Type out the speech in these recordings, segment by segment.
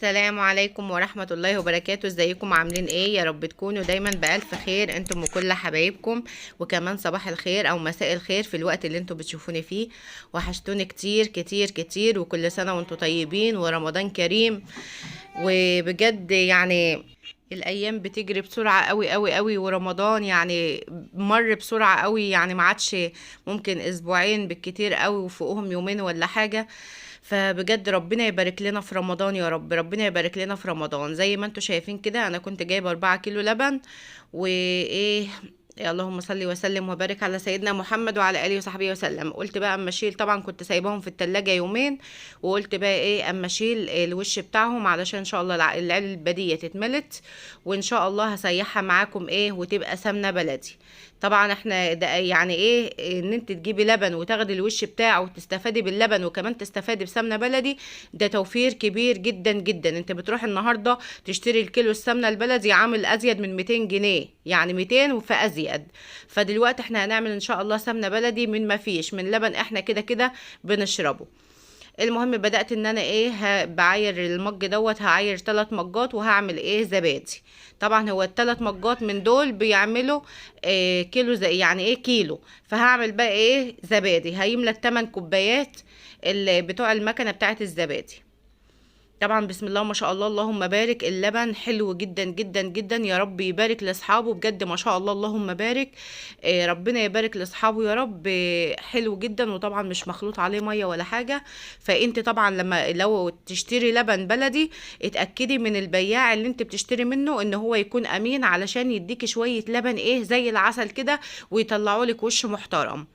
السلام عليكم ورحمة الله وبركاته. ازيكم عاملين ايه؟ يا رب تكونوا دايما بألف خير انتم وكل حبايبكم، وكمان صباح الخير او مساء الخير في الوقت اللي انتم بتشوفوني فيه. وحشتوني كتير كتير كتير، وكل سنة وانتم طيبين ورمضان كريم. وبجد يعني الايام بتجري بسرعة قوي قوي قوي، ورمضان يعني مر بسرعة قوي، يعني ما عادش ممكن اسبوعين بالكتير قوي وفوقهم يومين ولا حاجة. فبجد ربنا يبارك لنا في رمضان يا رب، ربنا يبارك لنا في رمضان. زي ما انتم شايفين كده انا كنت جايبة 4 كيلو لبن، وايه اللهم صل وسلم وبارك على سيدنا محمد وعلى اله وصحبه وسلم. قلت بقى اما اشيل، طبعا كنت سايباهم في التلاجة يومين، وقلت بقى ايه اما اشيل الوش بتاعهم علشان ان شاء الله العلبة دي تتملت، وان شاء الله هسيحها معاكم ايه وتبقى سمنة بلدي. طبعا احنا ده يعني ايه ان انت تجيبي لبن وتاخدي الوش بتاعه وتستفادي باللبن وكمان تستفادي بسمنة بلدي، ده توفير كبير جدا جدا. انت بتروح النهارده تشتري الكيلو السمنة البلدي عامل ازيد من 200 جنيه، يعني 200 وفي ازيد. فدلوقتي احنا هنعمل ان شاء الله سمنة بلدي من ما فيش، من لبن احنا كده كده بنشربه. المهم بدأت ان انا ايه بعاير المج دوت، هعاير 3 مجات وهعمل ايه زبادي. طبعا هو التلات مجات من دول بيعملوا إيه كيلو، زي يعني ايه كيلو، فهعمل بقى ايه زبادي هيملى التمن كوبايات اللي بتوع المكنة بتاعت الزبادي. طبعا بسم الله ما شاء الله اللهم بارك، اللبن حلو جدا جدا جدا، يا رب يبارك لاصحابه بجد ما شاء الله اللهم بارك، ربنا يبارك لاصحابه يا رب. حلو جدا، وطبعا مش مخلوط عليه مية ولا حاجة. فانت طبعا لما لو تشتري لبن بلدي اتاكدي من البياع اللي انت بتشتري منه ان هو يكون امين، علشان يديكي شوية لبن ايه زي العسل كده ويطلعوا لك وش محترم.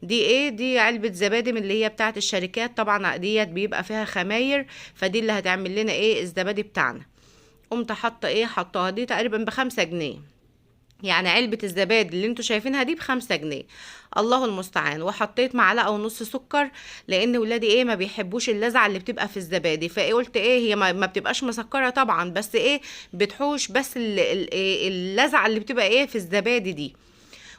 دي ايه؟ دي علبة زبادي من اللي هي بتاعت الشركات، طبعا ديت بيبقى فيها خماير، فدي اللي هتعمل لنا ايه الزبادي بتاعنا. قمت حاطه ايه، حطاها دي تقريبا ب5 جنيه، يعني علبة الزبادي اللي انتوا شايفينها دي ب5 جنيه، الله المستعان. وحطيت معلقة ونص سكر، لان ولادي ايه ما بيحبوش اللذعة اللي بتبقى في الزبادي، فايه قلت ايه هي ما بتبقاش مسكرة طبعا، بس ايه بتحوش بس اللذعة اللي بتبقى ايه في الزبادي دي.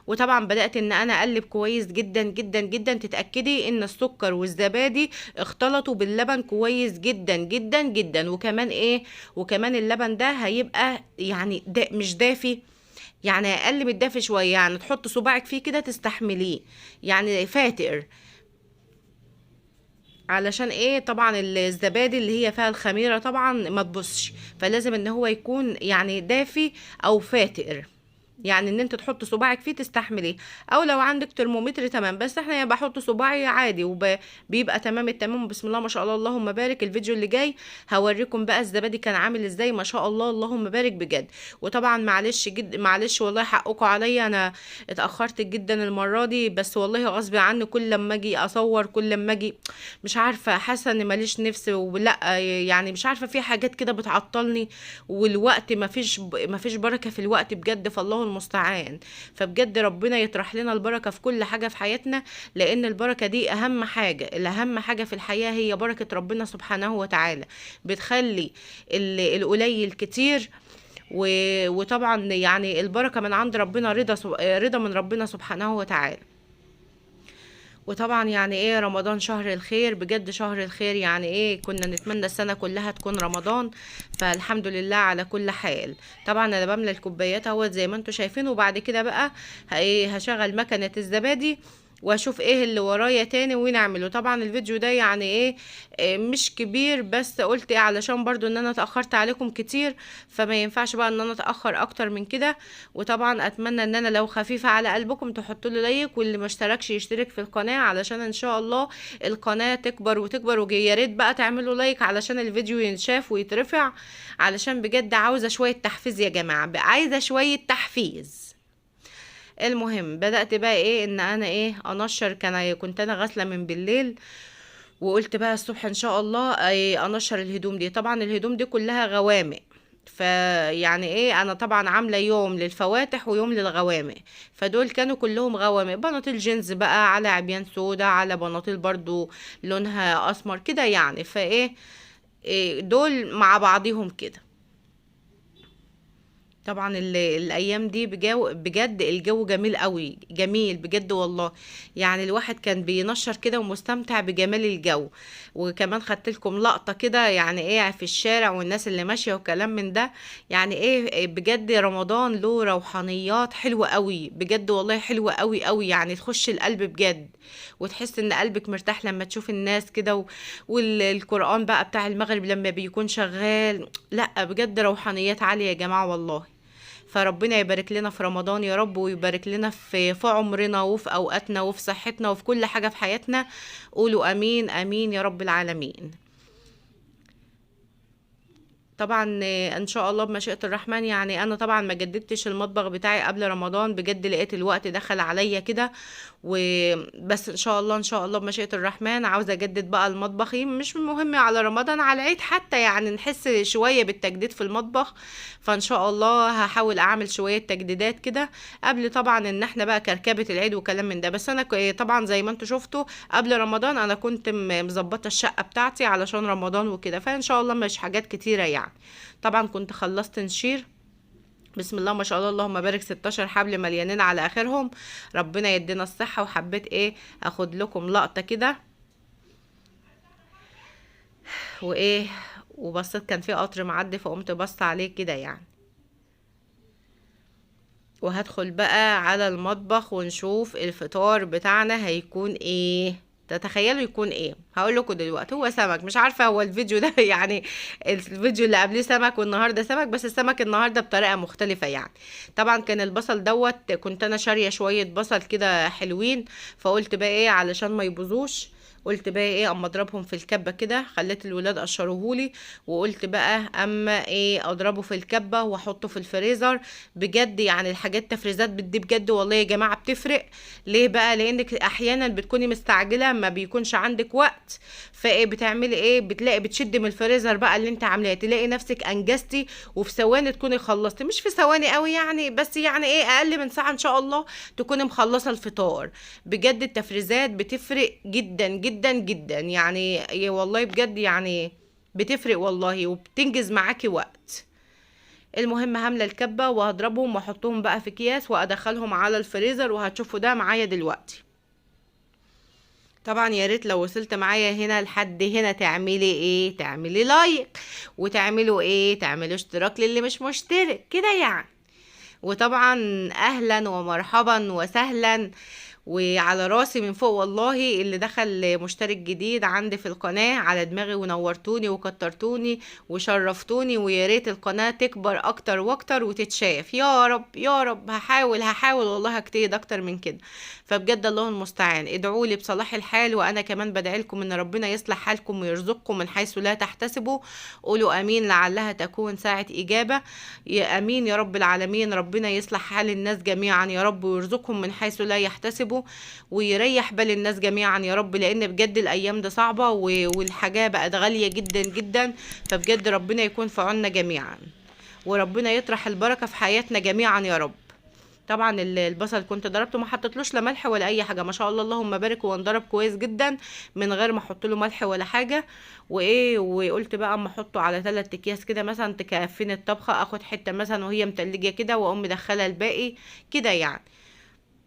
وطبعا بدأت ان انا اقلب كويس جدا جدا جدا، تتأكدي ان السكر والزبادي اختلطوا باللبن كويس جدا جدا جدا. وكمان ايه، وكمان اللبن ده هيبقى يعني دا مش دافي، يعني اقل من الدافي شوية، يعني تحط صباعك فيه كده تستحمليه، يعني فاتر. علشان ايه طبعا الزبادي اللي هي فيها الخميرة طبعا ما تبصش، فلازم ان هو يكون يعني دافي او فاتر، يعني ان انت تحط صباعك فيه تستحمليه، او لو عندك ترمومتر تمام. بس احنا بحط صباعي عادي وبيبقى تمام التمام، بسم الله ما شاء الله اللهم بارك. الفيديو اللي جاي هوريكم بقى الزبادي كان عامل ازاي ما شاء الله اللهم بارك بجد. وطبعا معلش جد، معلش والله حقكم عليا، انا اتاخرت جدا المرة دي، بس والله غصب عني، كل لما اجي اصور كل لما اجي مش عارفه، حاسه ان ماليش نفس ولا يعني مش عارفه، في حاجات كده بتعطلني، والوقت ما فيش بركة في الوقت بجد، فالله المستعان. فبجد ربنا يطرح لنا البركة في كل حاجة في حياتنا، لأن البركة دي أهم حاجة، الأهم حاجة في الحياة هي بركة ربنا سبحانه وتعالى، بتخلي القليل كتير، وطبعا يعني البركة من عند ربنا، رضا من ربنا سبحانه وتعالى. وطبعا يعني ايه رمضان شهر الخير، بجد شهر الخير، يعني ايه كنا نتمنى السنة كلها تكون رمضان، فالحمد لله على كل حال. طبعا انا بملى الكوبايات اهوت زي ما انتم شايفين، وبعد كده بقى ايه هشغل مكنة الزبادي واشوف ايه اللي ورايا تاني ونعمله. طبعا الفيديو ده يعني ايه، مش كبير، بس قلت ايه علشان برضو ان انا اتأخرت عليكم كتير، فما ينفعش بقى ان انا اتأخر اكتر من كده. وطبعا اتمنى ان انا لو خفيفة على قلبكم تحطوا لي لايك، واللي ما اشتركش يشترك في القناة علشان ان شاء الله القناة تكبر وتكبر، ويا ريت بقى تعملوا لايك علشان الفيديو ينشاف ويترفع، علشان بجد عاوزة شوية تحفيز يا جماعة، عايزة شوية تحفيز. المهم بدأت بقى ايه ان انا ايه انشر، كنت انا غاسلة من بالليل، وقلت بقى الصبح ان شاء الله ايه انشر الهدوم دي. طبعا الهدوم دي كلها غوامق، فيعني ايه انا طبعا عاملة يوم للفواتح ويوم للغوامق، فدول كانوا كلهم غوامق، بناطيل جينز بقى على عبيان سودا على بناطيل برضو لونها اسمر كده يعني. فايه دول مع بعضهم كده. طبعا الايام دي بجد الجو جميل قوي، جميل بجد والله. يعني الواحد كان بينشر كده ومستمتع بجمال الجو. وكمان خدت لكم لقطة كده يعني ايه في الشارع والناس اللي ماشية وكلام من ده. يعني ايه بجد رمضان له روحانيات حلوة قوي بجد والله، حلوة قوي قوي، يعني تخش القلب بجد، وتحس ان قلبك مرتاح لما تشوف الناس كده، والقرآن بقى بتاع المغرب لما بيكون شغال. لا بجد روحانيات عالية يا جماعة والله. فربنا يبارك لنا في رمضان يا رب، ويبارك لنا في عمرنا وفي أوقاتنا وفي صحتنا وفي كل حاجة في حياتنا. قولوا أمين أمين يا رب العالمين. طبعا ان شاء الله بمشيئة الرحمن. يعني انا طبعا ما جددتش المطبخ بتاعي قبل رمضان، بجد لقيت الوقت دخل عليا كده، وبس ان شاء الله ان شاء الله بمشيئة الرحمن عاوزة اجدد بقى المطبخ، مش مهم على رمضان، على العيد حتى، يعني نحس شوية بالتجديد في المطبخ. فان شاء الله هحاول اعمل شوية تجديدات كده قبل طبعا ان احنا بقى كركبة العيد وكلام من ده. بس انا طبعا زي ما انتوا شفتوا قبل رمضان انا كنت مظبطة الشقة بتاعتي علشان رمضان وكده، فان شاء الله مش حاجات كتيرة يعني. طبعا كنت خلصت نشير، بسم الله ما شاء الله اللهم بارك، 16 حبل مليانين على اخرهم، ربنا يدينا الصحة. وحبيت ايه اخد لكم لقطة كده وايه، وبصيت كان في قطر معدي فقمت بص عليه كده يعني. وهدخل بقى على المطبخ ونشوف الفطار بتاعنا هيكون ايه. تتخيلوا يكون ايه؟ هقول لكم دلوقتي. هو سمك، مش عارفه هو الفيديو ده يعني الفيديو اللي قبليه سمك والنهارده سمك، بس السمك النهارده بطريقة مختلفة يعني. طبعا كان البصل دوت كنت انا شاريه شوية بصل كده حلوين، فقلت بقى ايه علشان ما يبوظوش، قلت بقى ايه اما اضربهم في الكبه كده، خليت الولاد قشروهولي، وقلت بقى اما ايه اضربه في الكبه واحطه في الفريزر. بجد يعني الحاجات تفريزات دي بجد والله يا جماعة بتفرق. ليه بقى؟ لانك احيانا بتكوني مستعجلة ما بيكونش عندك وقت، فايه بتعملي ايه؟ بتلاقي بتشد من الفريزر بقى اللي انت عاملاه، تلاقي نفسك انجزتي وفي ثواني تكوني خلصتي، مش في ثواني قوي يعني، بس يعني ايه اقل من ساعة ان شاء الله تكوني مخلصة الفطار. بجد التفريزات بتفرق جدا جدا جدا يعني، يا والله بجد يعني بتفرق والله، وبتنجز معاكي وقت. المهم هامله الكبه وهضربهم واحطهم بقى في اكياس وادخلهم على الفريزر، وهتشوفوا ده معايا دلوقتي. طبعا يا ريت لو وصلت معايا هنا لحد هنا تعملي ايه؟ تعملي like، وتعملوا ايه؟ تعملوا اشتراك للي مش مشترك كده يعني. وطبعا اهلا ومرحبا وسهلا وعلى راسي من فوق والله اللي دخل مشترك جديد عندي في القناة، على دماغي، ونورتوني وكترتوني وشرفتوني، ويا ريت القناة تكبر اكتر واكتر وتتشاف يا رب يا رب. هحاول والله هجتهد اكتر من كده، فبجد الله المستعان. ادعوا لي بصلاح الحال، وانا كمان بدعي لكم ان ربنا يصلح حالكم ويرزقكم من حيث لا تحتسبوا. قولوا امين لعلها تكون ساعة اجابة، يا امين يا رب العالمين. ربنا يصلح حال الناس جميعا يا رب، ويرزقهم من حيث لا يحتسبوا، ويريح بال الناس جميعا يا رب، لان بجد الايام دي صعبة والحاجة بقت غالية جدا جدا، فبجد ربنا يكون في عوننا جميعا، وربنا يطرح البركة في حياتنا جميعا يا رب. طبعا البصل كنت ضربته، ما حطيتلوش لا ملح ولا اي حاجة، ما شاء الله اللهم بارك، هو انضرب كويس جدا من غير ما احط له ملح ولا حاجة. وايه، وقلت بقى اما احطه على 3 اكياس كده مثلا تكفيني الطبخة، اخد حتة مثلا وهي متلجه كده واقوم مدخله الباقي كده يعني.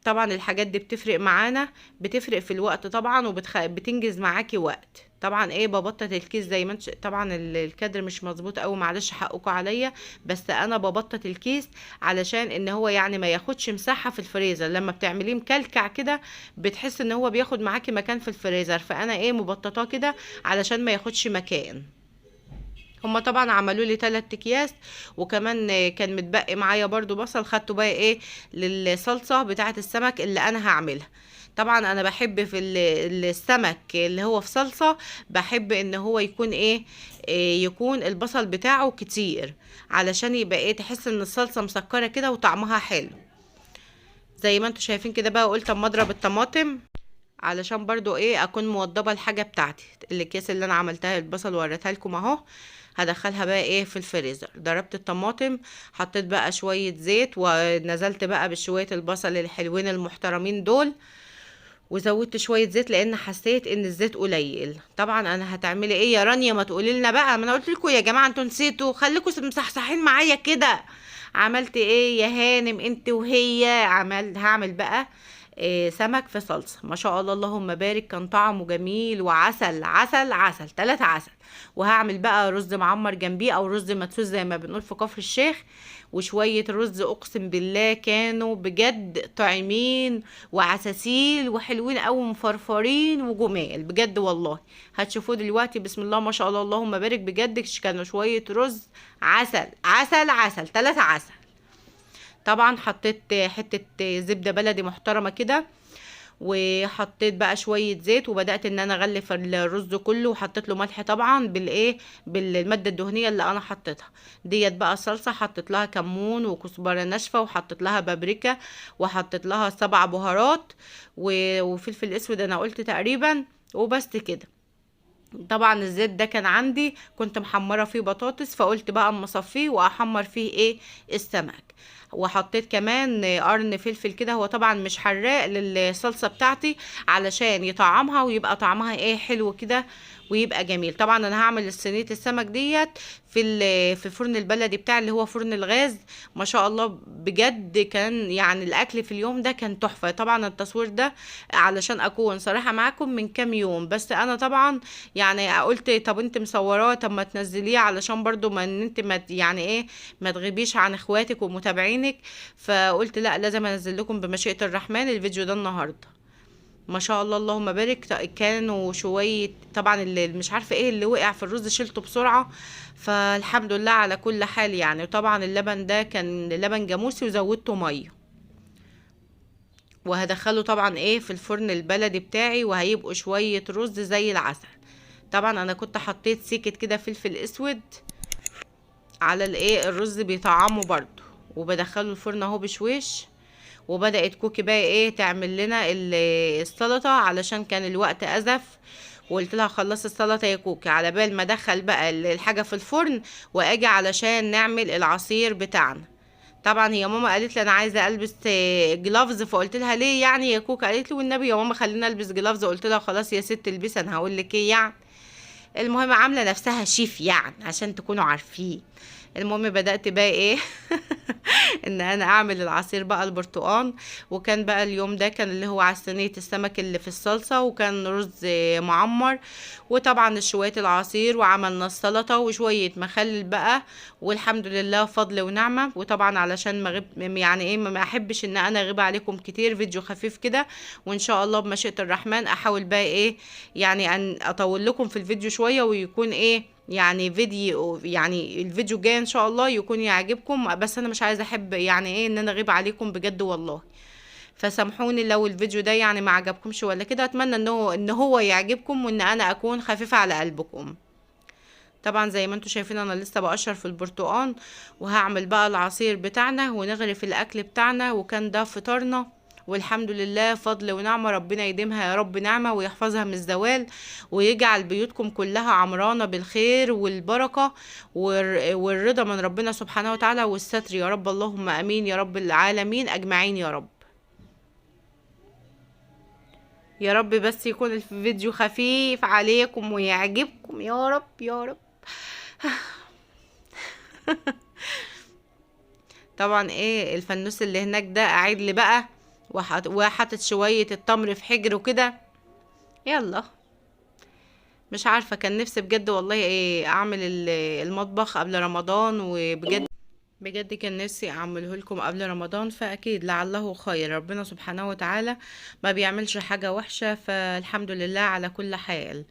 طبعا الحاجات دي بتفرق معانا، بتفرق في الوقت طبعا، وبتنجز معاكي وقت. طبعا ايه ببطط الكيس زي ما انت، طبعا الكادر مش مظبوط قوي معلش حقكم عليا، بس انا ببطط الكيس علشان ان هو يعني ما ياخدش مساحة في الفريزر. لما بتعمليه مكلكع كده بتحس ان هو بياخد معاكي مكان في الفريزر، فانا ايه مبططاه كده علشان ما ياخدش مكان. هما طبعا عملوا لي 3 اكياس، وكمان كان متبقي معايا برضو بصل، خدته بقى ايه للصلصه بتاعه السمك اللي انا هعملها. طبعا انا بحب في السمك اللي هو في صلصه، بحب ان هو يكون ايه، يكون البصل بتاعه كتير علشان يبقى ايه، تحس ان الصلصه مسكره كده وطعمها حلو زي ما انتوا شايفين كده. بقى قلت اما اضرب الطماطم علشان برضو ايه اكون موضبه الحاجة بتاعتي. الاكياس اللي انا عملتها البصل وريتها لكم اهو، هدخلها بقى ايه في الفريزر. ضربت الطماطم، حطيت بقى شوية زيت، ونزلت بقى بشوية البصل الحلوين المحترمين دول، وزودت شوية زيت لان حسيت ان الزيت قليل. طبعا انا هتعملي ايه يا رانيا؟ ما تقولي لنا بقى، ما انا قلت لكم يا جماعة انتوا نسيتوا، خليكم مصحصحين معايا كده. عملت ايه يا هانم انت وهي؟ هعمل بقى إيه؟ سمك في صلصه، ما شاء الله اللهم بارك، كان طعمه جميل وعسل عسل عسل 3 عسل. وهعمل بقى رز معمر جنبيه او رز مدسوس زي ما بنقول في كفر الشيخ، وشوية رز اقسم بالله كانوا بجد طعمين وعساسيل وحلوين قوي ومفرفرين وجمال بجد والله. هتشوفوه دلوقتي بسم الله ما شاء الله اللهم بارك، بجد كانوا شوية رز عسل عسل عسل 3 عسل. طبعا حطيت حتة زبدة بلدي محترمه كده، وحطيت بقى شوية زيت، وبدات ان انا اغلف الرز كله، وحطيت له ملح طبعا بالايه، بالماده الدهنية اللي انا حطيتها ديت. بقى الصلصه حطيت لها كمون وكزبره ناشفة، وحطيت لها بابريكا، وحطيت لها 7 بهارات وفلفل اسود انا قلت تقريبا، وبس كده. طبعا الزيت ده كان عندي كنت محمرة فيه بطاطس، فقلت بقى اما اصفيه واحمر فيه ايه السمك. وحطيت كمان قرن فلفل كده، هو طبعا مش حراق للصلصه بتاعتي علشان يطعمها ويبقى طعمها ايه حلو كده ويبقى جميل. طبعا انا هعمل صينية السمك ديت في الفرن البلدي بتاع اللي هو فرن الغاز. ما شاء الله بجد كان يعني الاكل في اليوم ده كان تحفة. طبعا التصوير ده علشان اكون صريحه معاكم من كام يوم، بس انا طبعا يعني قلت طب انت مصوراه، طب ما تنزليه علشان برضو ما ان انت ما يعني ايه ما تغيبيش عن اخواتك ومتابعينك، فقلت لا لازم انزل لكم بمشيئة الرحمن الفيديو ده النهارده. ما شاء الله اللهم بارك. كانوا شوية طبعا اللي مش عارفه ايه اللي وقع في الرز شلته بسرعة، فالحمد لله على كل حال يعني. وطبعا اللبن ده كان لبن جاموسي وزودته مية، وهدخله طبعا ايه في الفرن البلدي بتاعي، وهيبقوا شوية رز زي العسل. طبعا انا كنت حطيت سيكه كده فلفل اسود على الايه الرز بيطعمه برضو، وبدخله الفرن اهو بشويش. وبدات كوكي بقى ايه تعمل لنا السلطة علشان كان الوقت ازف، وقلت لها خلصي السلطة يا كوكي على بال ما ادخل بقى الحاجة في الفرن واجي علشان نعمل العصير بتاعنا. طبعا هي ماما قالت لي انا عايزه البس gloves، فقلت لها ليه يعني يا كوكا؟ قالت لي والنبي يا ماما خلينا البس gloves. قلت لها خلاص يا ست البسي، انا هقول لك ايه يعني. المهم عامله نفسها شيف يعني عشان تكونوا عارفين. المهم بدات بقى ايه ان انا اعمل العصير بقى البرتقان، وكان بقى اليوم ده كان اللي هو على صينية السمك اللي في الصلصه، وكان رز معمر، وطبعا شوية العصير، وعملنا السلطة وشوية مخلل بقى، والحمد لله فضل ونعمه. وطبعا علشان ما غب يعني ايه ما احبش ان انا اغيب عليكم كتير، فيديو خفيف كده، وان شاء الله بمشيئة الرحمن احاول بقى ايه يعني ان اطول لكم في الفيديو شوية، ويكون ايه يعني فيديو يعني الفيديو الجاي ان شاء الله يكون يعجبكم. بس انا مش عايزه احب يعني ايه ان انا اغيب عليكم بجد والله، فسامحوني لو الفيديو ده يعني ما عجبكمش ولا كده. اتمنى ان هو يعجبكم وان انا اكون خفيفة على قلبكم. طبعا زي ما انتم شايفين انا لسه بقشر في البرتقان، وهعمل بقى العصير بتاعنا ونغرف الاكل بتاعنا، وكان ده فطارنا والحمد لله فضل ونعمة، ربنا يديمها يا رب نعمة ويحفظها من الزوال، ويجعل بيوتكم كلها عمرانة بالخير والبركة والرضا من ربنا سبحانه وتعالى والستر يا رب، اللهم امين يا رب العالمين اجمعين يا رب. يا رب بس يكون الفيديو خفيف عليكم ويعجبكم يا رب يا رب. طبعا ايه الفنوس اللي هناك ده قاعد لي بقى وحطت شوية التمر في حجره كده. يلا مش عارفة، كان نفسي بجد والله ايه اعمل المطبخ قبل رمضان، وبجد بجد كان نفسي اعمله لكم قبل رمضان، فاكيد لعله خير، ربنا سبحانه وتعالى ما بيعملش حاجة وحشة، فالحمد لله على كل حال.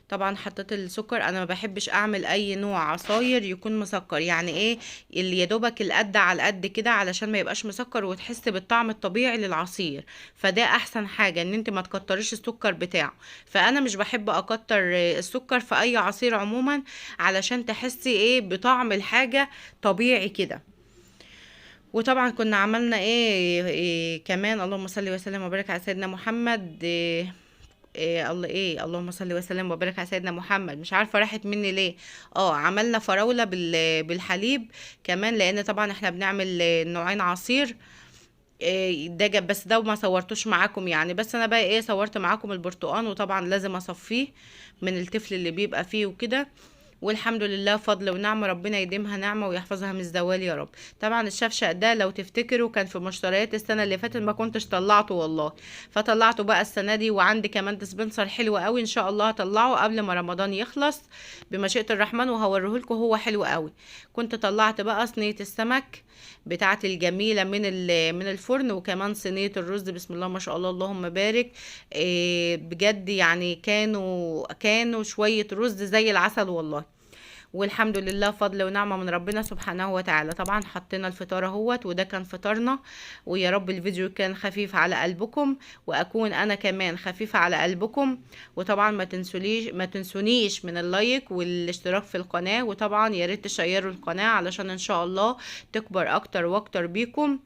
طبعا حطيت السكر، انا ما بحبش اعمل اي نوع عصاير يكون مسكر، يعني ايه اللي يدوبك القد على القد كده علشان ما يبقاش مسكر وتحس بالطعم الطبيعي للعصير، فده احسن حاجة ان انت ما تكتريش السكر بتاعه. فانا مش بحب اكتر السكر في اي عصير عموما علشان تحسي ايه بطعم الحاجة طبيعي كده. وطبعا كنا عملنا إيه كمان، اللهم صل وسلم وبارك على سيدنا محمد، إيه الله ايه اللهم صل وسلم وبارك على سيدنا محمد، مش عارفه راحت مني ليه. عملنا فراوله بالحليب كمان، لان طبعا احنا بنعمل نوعين عصير. إيه ده جاب، بس ده ما صورتوش معاكم يعني، بس انا بقى ايه صورت معاكم البرتقان، وطبعا لازم اصفيه من التفل اللي بيبقى فيه وكده. والحمد لله فضل ونعمة، ربنا يديمها نعمة ويحفظها من الزوال يا رب. طبعا الشفشق ده لو تفتكروا كان في مشتريات السنة اللي فاتت، ما كنتش طلعته والله، فطلعته بقى السنة دي. وعندي كمان dispenser حلو قوي ان شاء الله هطلعه قبل ما رمضان يخلص بمشيئة الرحمن، وهوريه لكم، هو حلو قوي. كنت طلعت بقى صينية السمك بتاعتي الجميلة من الفرن، وكمان صينية الرز بسم الله ما شاء الله اللهم بارك. بجد يعني كانوا شوية رز زي العسل والله. والحمد لله فضل ونعمة من ربنا سبحانه وتعالى. طبعا حطينا الفطار اهوت، وده كان فطارنا، ويا رب الفيديو كان خفيف على قلبكم، واكون انا كمان خفيفة على قلبكم. وطبعا ما تنسونيش من ال like والاشتراك في القناة، وطبعا يا ريت تشيروا القناة علشان ان شاء الله تكبر اكتر واكتر بيكم.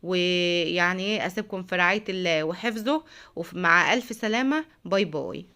ويعني اسيبكم في رعاية الله وحفظه، ومع الف سلامة، bye bye.